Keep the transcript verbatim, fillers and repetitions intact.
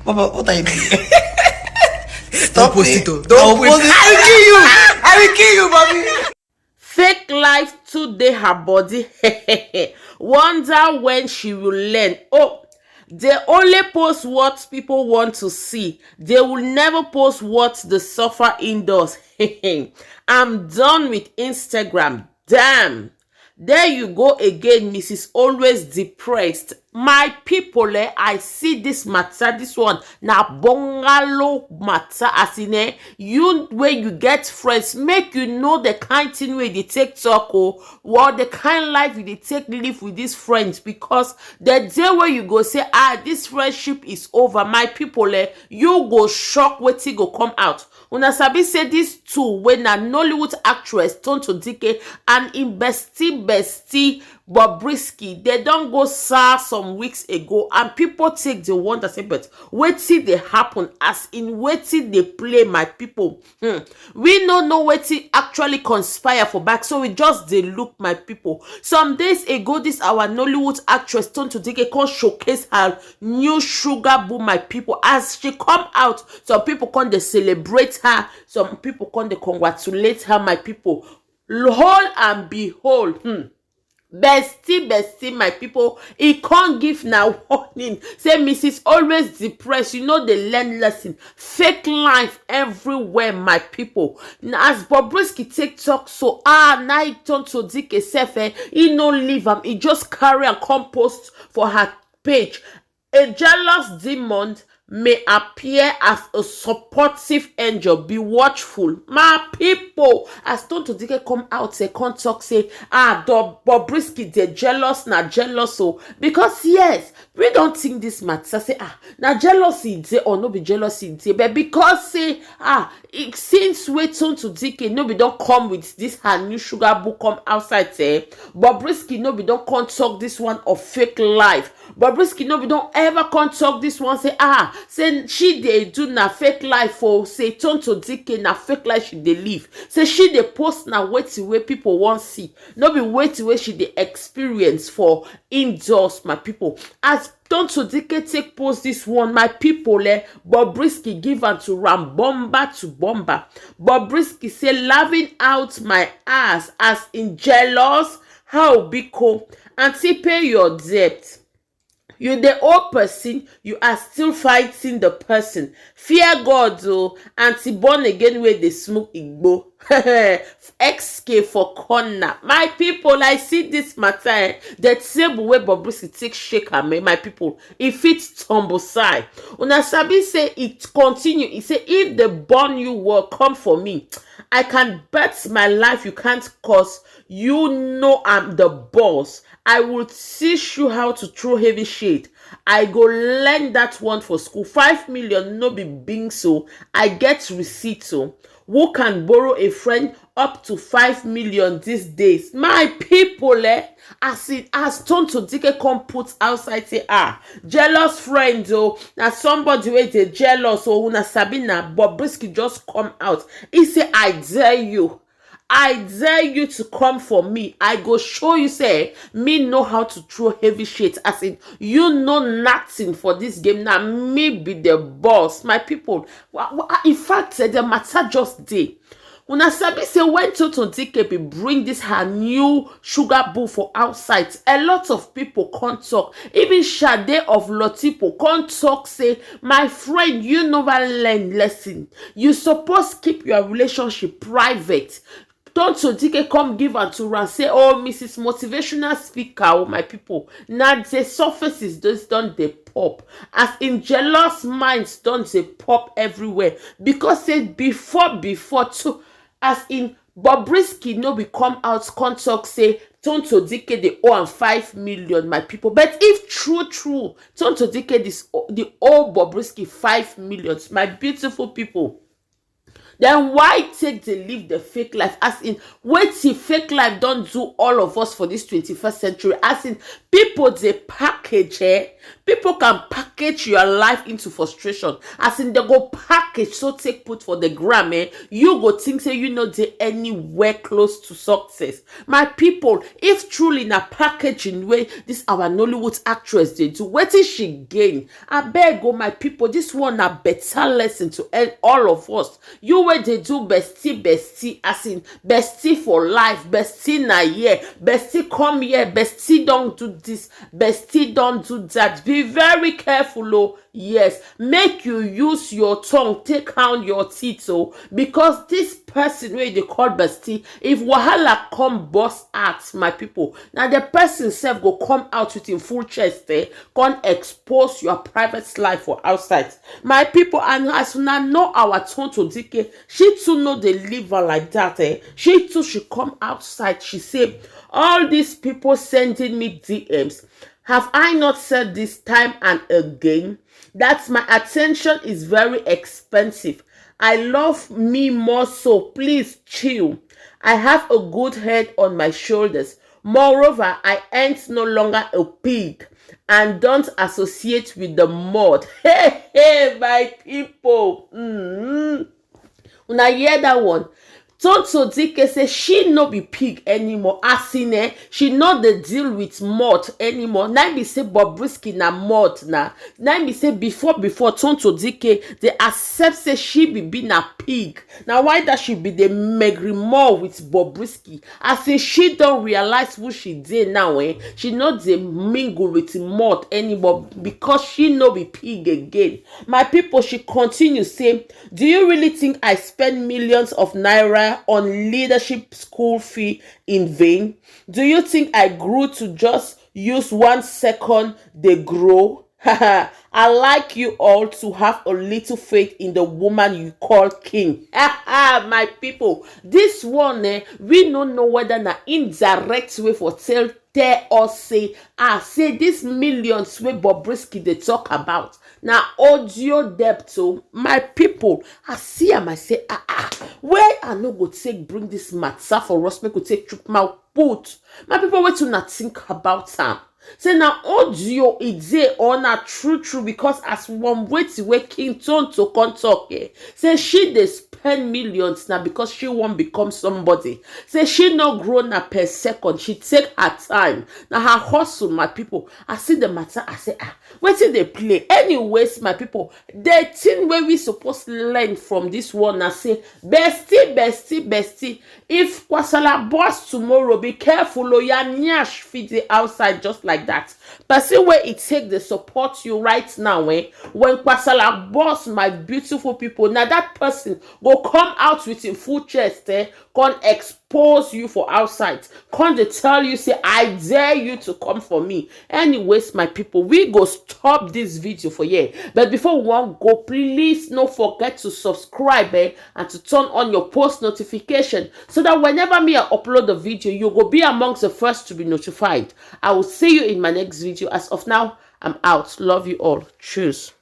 Baba, what are you doing? Don't post it, oh. Don't post it. I will kill you. I will kill you, mommy. Fake life too dey her body. Wonder when she will learn. Oh, they only post what people want to see. They will never post what the suffer indoors. I'm done with Instagram. Damn. There you go again, Missus Always Depressed. My people, eh, I see this matter, this one na bungalow matter. As in, eh, you, where you get friends, make you know the kind thing wey you dey take talk, oh, or the kind life you dey take live with these friends, because the day where you go say, "Ah, this friendship is over," my people, eh, you go shock wetin go come out. Una sabi say these two, wey na Nollywood actress Tonto Dike and im bestie bestie Bobrisky, they don go sir some weeks ago, and people take the wonder say, "But wetin dey happen?" As in, wetin dey play, my people? Hmm. We no know wetin actually conspire for back, so we just dey look, my people. Some days ago, this our Nollywood actress Tonto Dike come showcase her new sugar boo, my people. As she come out, some people come dey celebrate her, some people come dey congratulate her, my people. Lo and behold, hmm, bestie bestie, my people, e come give na warning say, "Missus Always Depressed, you no dey learn lesson. Fake life everywhere, my people." Na as Bobrisky take talk so, ah, na e Tonto Dike sef, eh, e no leave am, e just carry am come post for her page. "A jealous demon may appear as a supportive angel. Be watchful." My people, as Tonto Dike come out, say, come talk say, "Ah, the Bobrisky dey jealous, na jealous o." Because yes, we don think this matter, say, "Ah, na jealousy dey or no be jealousy dey?" But because say, ah, e, since wey Tonto Dike no be don come with this her new sugar boo come outside, eh, Bobrisky no be don come talk this one of fake life. Bobrisky no be don ever come talk this one, say, ah, say she dey do na fake life, oh, say Tonto Dike na fake life she dey live. Say she dey post na wetin wey people wan see, no be wetin wey she dey experience for indoors, my people. As Tonto Dike take post this one, my people, eh, Bobrisky give am to am bomba to bomba. Bobrisky say, "Laughing out my ass, as in jealous. How, biko? Auntie, pay your debt. You dey owe person, you are still fighting the person. Fear God o, auntie born again wey dey smoke igbo." X K for corner. My people, I see this matter, eh, the table wey Bobrisky take shake am, eh, my people, e fit tumble side. Una sabi say it continue. E say, "If the born you were come for me, I can bet my life you can't, cause you know I'm the boss. I will teach you how to throw heavy shade. I go learn that one for school. Five million no be beans o. I get receipt o. Who can borrow a friend up to five million these days?" My people, eh, as it, as Tonto Dike come put outside, say, "Ah, jealous friend o, na somebody wey dey jealous o, una sabi na." Bobrisky just come out. He say, "I dare you. I dare you to come for me. I go show you say me know how to throw heavy shade." As in, you know nothing for this game. Na me be the boss, my people. Wa-, wa-, in fact, eh, the matter just dey. Una sabi say when Tonto Dike be bring this her new sugar boo for outside, a lot of people come talk. Even Sade of Lotipo come talk say, "My friend, you never learn lesson. You suppose keep your relationship private." Tonto Dike come give am to am, say, "Oh, Missus Motivational Speaker, oh, my people, na the surfaces those don dey pop." As in, jealous minds don dey pop everywhere. Because say before, before too, as in, Bobrisky no be come out come talk say Tonto Dike dey owe am five million, my people. But if true, true, Tonto Dike dis-, the owe Bobrisky five million, my beautiful people, then why take dey live the fake life? As in, wetin fake life don do all of us for this twenty-first century? As in, people dey package, eh? People can package your life into frustration, as in they go package so take put for the gram, eh? You go think say you no dey anywhere close to success. My people, if truly na packaging wey this our Nollywood actress dey do, wetin she gain? Abeg o, my people, this one na better lesson to en- all of us. You wey dey do bestie bestie, as in bestie for life, bestie na here, bestie come here, bestie don do this, bestie don do that. Be very careful o. Yes, make you use your tongue take count your teeth o, because this person wey you dey call bestie, if wahala come burst out, my people, na the person sef go come out with him full chest, eh, come expose your private life for outside. My people, and as una know our Tonto Dike, she too no dey live her like that, eh. She too, she come outside, she say, "All these people sending me D Ms, have I not said this time and again that my attention is very expensive? I love me more, so please chill. I have a good head on my shoulders. Moreover, I ain't no longer a pig, and don't associate with the mud." Hey, hey, my people. Mm-hmm. Una hear that one? Tonto Dike say she no be pig anymore. As in, eh, she no dey deal with mud anymore. Na im be say Bobrisky na mud na. Na im be say before, before Tonto Dike dey accept say she be be na pig. Na why that she be dey megri more with Bobrisky. As in, she don realize who she dey now, eh? She no dey mingle with mud anymore because she no be pig again. My people, she continue say, "Do you really think I spend millions of naira on leadership school fee in vain? Do you think I grew to just use one second dey grow? I like you all to have a little faith in the woman you call king." My people, this one, eh, we no know whether na indirect way for tell tell us say, ah, say this millions wey Bobrisky dey talk about na audio debt o. My people, I see am, I say, ah, ah, where I no go take bring this matter for us, make we take chook mouth put. My people, wetin una think about am? Say na audio e dey or na true true? Because as one wetin wey King Tonto come talk, eh, say she dey spend millions na because she wan become somebody. Say she no grow na per second, she take her time. Na her hustle, my people. I see the matter, I say, ah, wetin dey play? Anyways, my people, the thing wey we suppose learn from this one na say, bestie, bestie, bestie, if kwasala burst tomorrow, be careful o, your nyash fit dey outside just like that. Person wey e take dey support you right now, eh, when kwasala burst, my beautiful people, na that person go come out with him full chest, eh, come expose you for outside, come dey tell you say, "I dare you to come for me." Anyways, my people, we go stop this video for here. But before we wan go, please no forget to subscribe, eh, and to turn on your post notification so that whenever me I upload the video, you go be amongst the first to be notified. I will see you in my next video. As of now, I'm out. Love you all. Cheers.